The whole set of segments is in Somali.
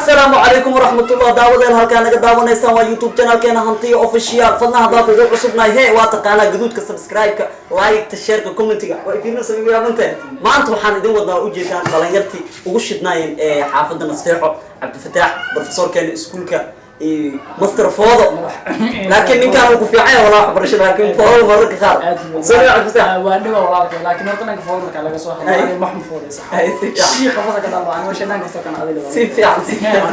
Asalaamu calaykum waraxmatullah. Daawadeel, halkaa naga daawanaysaan waa YouTube channelkeena Hantiya Official. Fadlan haddaa kugu cusubnahay, he, waa taqaanaa gaduudka subscribe-ka, like-ta, share-ka, commentiga. Waa ifiirnasa yaabantee. Maanta waxaan idin wadnaa, ujeedaan, dhalinyartii ugu shidnaayeen ee xaafadda Nasteexo, Cabdifataax, professorkeena iskuulka, Master Foodo. Laakiin ninkaan uu ku fiican yahay walaa waxbarashada, laakiin foodo mararka qaar. Soo dhawaad, Cabdifataax. Waa dhiba walaalka, laakiin horta dhanka foodo marka laga soo hadlo, aniga wax ma foodaysa. Ay, si fiican. Shiiqa fasalka dhan waa aniga shanaanka fasalkan adiga. Si fiican, si fiican.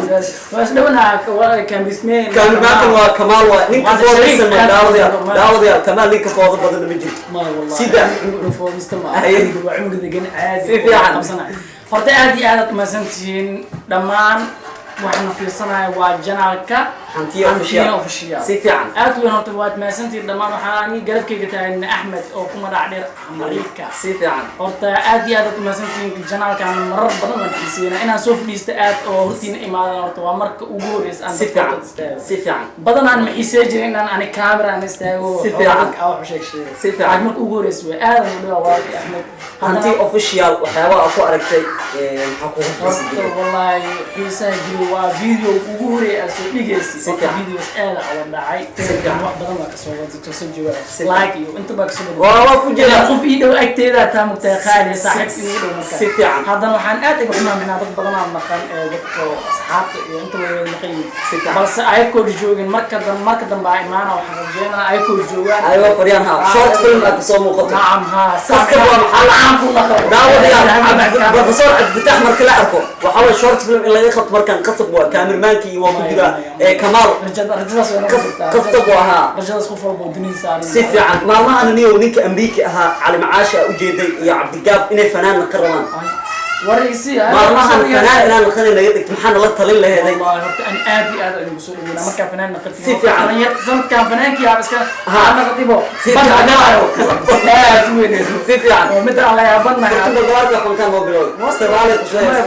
Waa isdhownaha kaambismeen. Kaamilmaankan waa Kamaal, waa ninka Waa foodaysan. shariif. Daawadayaal, daawadayaal, Kamaal ninka foodo badan ma jirto. Maya wallahi. Sida foodista ma Ay. waa cunug degan caadi. Si fiican. Qabsanaya. Horta aad iyo aad aad umahadsantihiin dhammaan. Waxaana fiirsanaya waa channelka Hantiya Official. Official. Si fiican. Aad weyn horta waad mahadsantihiin dhammaan. Waxaa aniga garabkayga taagan Axmed oo ku magac dheer Amariika. Si fiican. Horta aad iyo aad aad umahadsantihiin. Channelkan marar badan waan xiiseynaa inaan soo fadhiista aad oo hortiina imaadan. Horta waa marka ugu horeysa aan Si dadka fiican. horta istaago. Si fiican. Badanaan ma xiisey jirin inaan ani camera aan istaago. Si fiican. Dadka aan wax u sheeg sheego. Si fiican. Laakiin marka ugu horeysa way aad aan u dhawaa walaalkay Axmed. Hanti Official waxyaabaha aad ku aragtay, maxaa kugu xiisa Horta jiray? Wallahi xiisaha jiri waa video ugu horeeya aad soo dhigaysa. Si fiican. Videos aad uga dhacay. Fiican. Wax badan baa kasoo wada kasoo jawaab Si fiican. like iyo inta baa kasoo Waa ku jira. Qof ii dhow agteeda taa mugtahay, qaali saaxiib iigu dhow marka. Si fiican. Haddana waxaan aad iga xumaaminaa dad badan aan maqan ee dadka asxaabta iyo inta way wada maqan yihiin. Si fiican. Balse ayakoo joogin marka dambe aa imaana, waxaan rajeynaa ayakoo joogaan. Ayagoo fadhiyaan, ha, short film aad kasoo muuqato. Nacam, ha. Qasab waa maxaa Caan ku naqo. Daawadayaal, professor Cabdifataax marka la arko, waxaa waye short film in laga qabto markaan qasab waa. Kaamirmaankii iyo waa ku jiraa ee Kamaal. Rajadaas way noqon jirtaa. Qasab waa, haa. Rajadaas qof walba oo dunida saaran. Si fiican. Maalmahan niyow ninka Amriiki ahaa, Cali Macaasha a ujeeday, iyo Cabdigaab inay fanaan ka rabaan. Waraysi. Maalmahan fanaan inaan naqani naga dhigto, maxaa nala talin laheeday? Wallahi horta ani aad iyo aad ayaan kusoo dhaweynaa markaa fanaan naqatid. Si fiican. Dhalinyarta sanadkan fanaankii aab iska naqatibo. Si fiican. Aad u weyneed. Si fiican. Oo midda aan la yaabanahay. Fartun balbalaarka fankaan noo bilowday, Soomaaliya ku sheegay.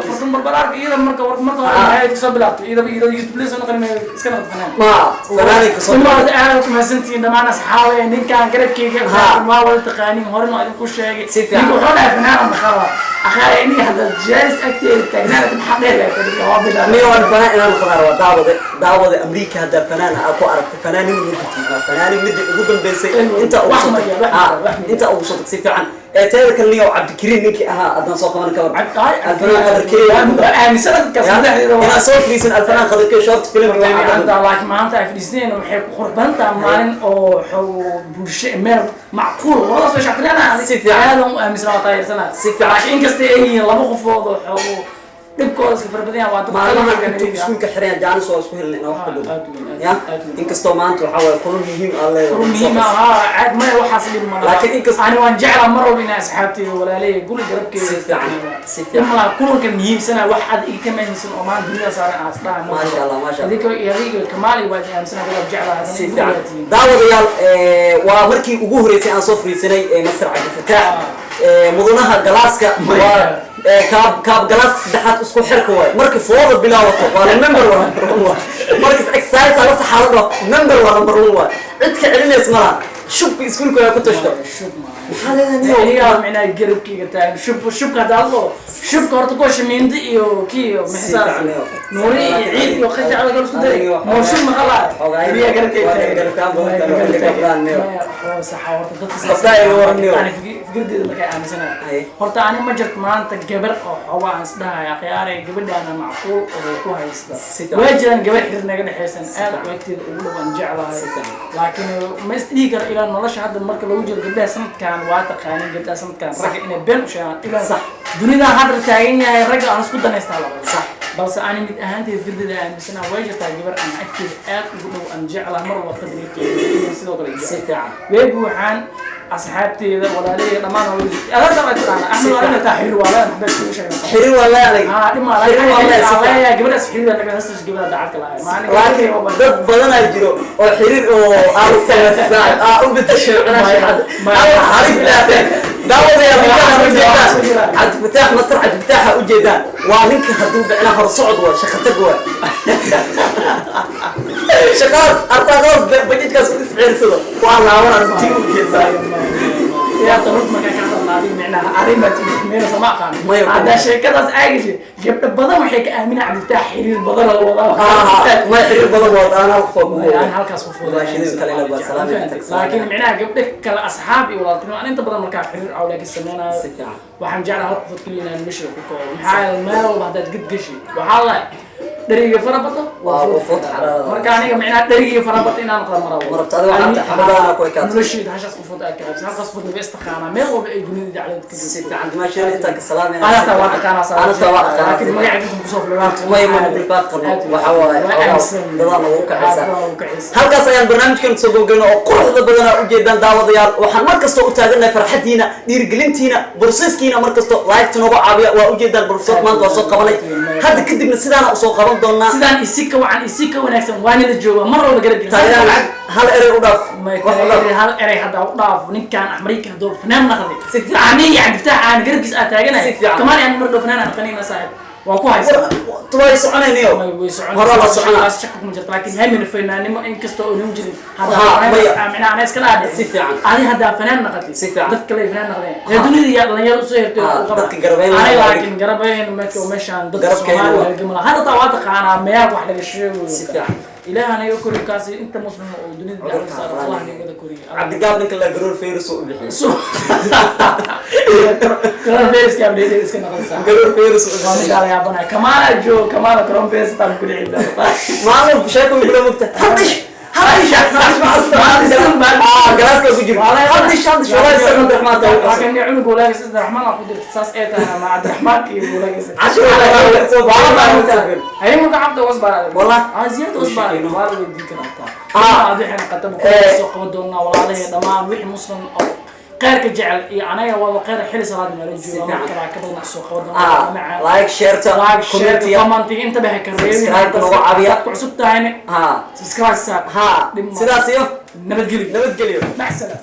Fartun balbalaarka iyada marka hore maxay kasoo bilaabtay? Iyada YouTube soo noqon, iska noqon fanaan. Ma fanaanay kasoo Kuma aad u mahadsantihiin dhammaan asxaabe. Ninkan garabkayga waa wada taqaaniin, horena waa idinku sheegay. Si fiican. Ninka wuxuu dhahay fanaan naqara akhaare ini hadda jaalis agteeda taagnaanad maxaa dheer lahayd ninka waa bilaabay. Aniga waan fanaan inaan noqdaan waa. Daawade, daawade, Amriika haddaa fanaan aa ku aragtay, fanaanin ma jirto, fanaanin midda ugu dambeysay inta ugu Wax soo mariya, wax mariya, wax mariya. Inta ugu soo si fiican. Ee teeda kale, niyow, Cabdikariin ninkii ahaa haddaan soo qaban ka war, Alfanaan Qadarkeey. Waa aaminsana dadkaas madaxdeeda waa inaan soo fadhiisan Alfanaan Qadarkeey short film. Laakiin maanta ay fadhiisteen waxay ku qurux badan tahay maalin oo bulsho meel macquul labadaas way shactirana. Si fiican. Aadan u aaminsan, waa taageersana. Si fiican. Laakiin inkasta ay yihiin laba qofood oo xoog dhibkooda iska fara badan yahay, waa dad Maalmahan qalbiga intuu nadiif ah. iskuulka xiran jaanis waa isku helnay inaan wax ka Aad dhumo. weyn, aad ya aad weyn. Inkastoo maanta waxaa waaye kulun muhiim aa leedahay. Kulun muhiim ah, haa, caad maya, waxaas dhib ma laha. Laakiin ani waan jeclaa mar walba inaan asxaabteyda, walaalahey, guri garabkeyda Si fiican, si fiican. Dhib ma laha. Kulanka muhiimsana wax aad iga ka muhiimsan oo maanta dunida saaran aas dhaha ma Maasha jiro. Allah, maasha Allah. Adinka iyo adiga Kamaali waa idin aaminsana, dad jeclaa haddana Si igu fiican. dhawaatiin. Daawadayaal, waa markii ugu horeysay aan soo fariisanay Master Cabdifataax, mudanaha galaaska, waa kaab galaas saddexaad isku xirka waay. Marka fooda bilaawato waa member, waa number one waay. Marka exercise la saxaalo dhaho, member waa number one waay. Cid ka celinays malaha, shubka iskuulka waa ku tashto. Shub maaha. Maxaa leedahay niyow? Anigaa micnaha garabkeyga taagan. Shub, shubka hadda adlo shubka horta kuwa shamiindi iyo kii iyo maxisaas fiican, iyo. Nuuri iyo ciid iyo qajac laga isku daray. Moo shub maqalaa. Anigaa garabkeyga Waa taagan. garabkaan badan tahay, waa garabkaan niyow. Maya, waxaa saxa horta dadka Qabtaa iga waran niyow. Ani fikradeyda markay aaminsanahay. Haye. Horta ani ma jirto maanta gabar oo xoogaa aan isdhahay akhyaaray gabadhaana macquul oo ku haysta. Si fiican. Waa jiraan gabar xir naga dhexaysan, aad fiican. u agteeda ugu dhow aan jeclahay. Si fiican. Laakiin ma isdhihi karo ilaa nolosha hadda marka lagu jiro gabdhaha sanadkan, waa taqaanin gabdhaha sanadkan ragga inay been u sheegaan ilaa dunida hadda taagan yahay ragga aan isku danaystaa labada. Balse ani mid ahaanteed fikradeeda aaminsana, way jirtaa gabar aan agteeda aad ugu dhow aan jeclahay, mar walba qadrigeeda sidoo kale Si jecel. fiican. Way buuxaan asxaabteeda, walaalaheyga dhammaan waa wada adaa waa taqaana Axmed, waa ina taa xiriir waa leedahay, maxbaa iskugu sheegnaa. Xiriir waa leedahay. Haa, dhib ma Xiriir waa leedahay, si fiican. laha. Gabadhaas xiriir naga hastas gabadha dacadka lahay maalin. Laakiin dad badanaa jiro oo xiriir oo aan u samaysan aa u bedeshay. Xarif leedahay. Daawadayaal, ninkaan ujeedaan Cabdifataax, Master Cabdifataaxa ujeedaan, waa ninka hadduu bicna hor socod waa shaqo tag, waa shaqadas artaaqadas bajajkaas u isciirsado, waa laaban tii ujeedaa. Yaa tarud markaa ka hadalna. Adiga micnaha arrimaad meela sama aqaan. Maya, Haddaa sheekadaas aagashay, gabdho badan waxay ka aaminaa Cabdifataax xiriir badan oo wadaa. Ma xiriir badan waa aan hal qof kugu. Aan halkaas ku fuuday. Raashidin kale ila baa salaam iyo tag salaam. Laakiin micnaha gabdho kale asxaab iyo walaaltinimo aan inta badan markaa xiriir awlaa ka sameynayo, Si fiican. waxaan jeclahay hal qofood keliya inaan nolosha ku koobo. Maxaa yeelay meel walba haddaad gadgashi, waxaa la dheriga fara badan Waa fuud xaraarada. Marka aniga micnaha dherigii fara badan inaan qala marabo. Ma rabto, adiga waxaad tahay xabadaana ku ekaato. Noloshayda hashaas qofood aad ka qabsa, halkaas qofood naga istaqaanaa meel walba ay dunida dacladeed ka Si joogto. fiican, dimaasheena intaan ka salaamayna. Anata waa taqaanaa. Anata waa aqaanaa. Laakiin magaca inta kusoo filay. May dilfaad qabno, waxa waaye dadaan ugu kacaysaa. Halkaas ayaan barnaamijkan soo gabagabno oo quruxda badanaa ujeedaan. Daawadayaal, waxaan mar kastoo u taagannahay farxadiina, dhiirigelintiina, borseskiina. Mar kasto like nooga caawiya. Waa ujeedaan, borseed maanta waa soo qabanay, hadda kadibna sidaana usoo qaban doonaa. Sidaan isi ka wacan, isi ka wanaagsan waana la joogaa mar walba garab. Taageeraan hal erey u dhaaf. Wax u dhaaf. Hal erey haddaa u dhaaf ninkaan Axmarika hadduu fanaan naqday, Si fiican. aniga Cabdifataax aan garabkiis aa taaganahay. Si fiican. Kamaan aan mar dhow fanaan aan qanina saaxib waa ku haysaa. Way soconayniyo. Way socon. Hore la soconaa. Taas shaka kuma jirto, laakiin hamina fanaannimo inkasta oo nagu jirin Maya. Micnaha ana iska dhaadhicin. Si fiican. Adi haddaa fanaan naqatay, Si fiican. dad kale ay fanaan naqdeen ee dunida yaa dhalinyaro usoo hertay oo u qaba. Dadka garabeyn lahaa. Aniga laakiin garabeyn marka meeshaan dadka Garabkeena Soomaaliya waa. laga malaha. Hadda taa waa taqaanaa meel wax laga sheegayo. Si fiican. Ilaah anaga koriyo kaasi inta muslim oo dunida Cudurka dacwada saaran, Allah naga wada koriyo. Cabdigaab ninka la garoor fayrus u bixiyay. Coronavirus ka abdeed iska noqonaysaa. Garoor fayrus u Waa bixiyay. mid ala yaabanaya. Kamaana joog, kamaana coronavirus taan ku dhici doonta. Maalin sheeko igula mugta, hadish hadish hadish, galaaska ku jiro, hadish hadish, walaa isaga Cabdiraxmaan tahay. Laakiin cunuga walaagis Cabdiraxmaan aan ku dirta saas ee tahay ama Cabdiraxmaan iyo walaagis. Cashir walaa soo baa. Ay marka cabda was baa. Wallah. Ah, ziyada was baa. Sheekayno. Waa la weydiin karaa taa. Aad waxaan qataba ku soo qaban doonaa walaalahey dhammaan wixii muslim oo khayrka jecel iyo anaga waa khayr xili salaad meelo jooga marka kala ka badan soo qaban doonaa macaan. Like, share, like, share, comment. Comment intaba ha ka reebin. Subscribe nagu caawiya. Ku cusub tahayna subscribe saar. Sidaas iyo nabadgelyo. Nabadgelyo. Mac salaam.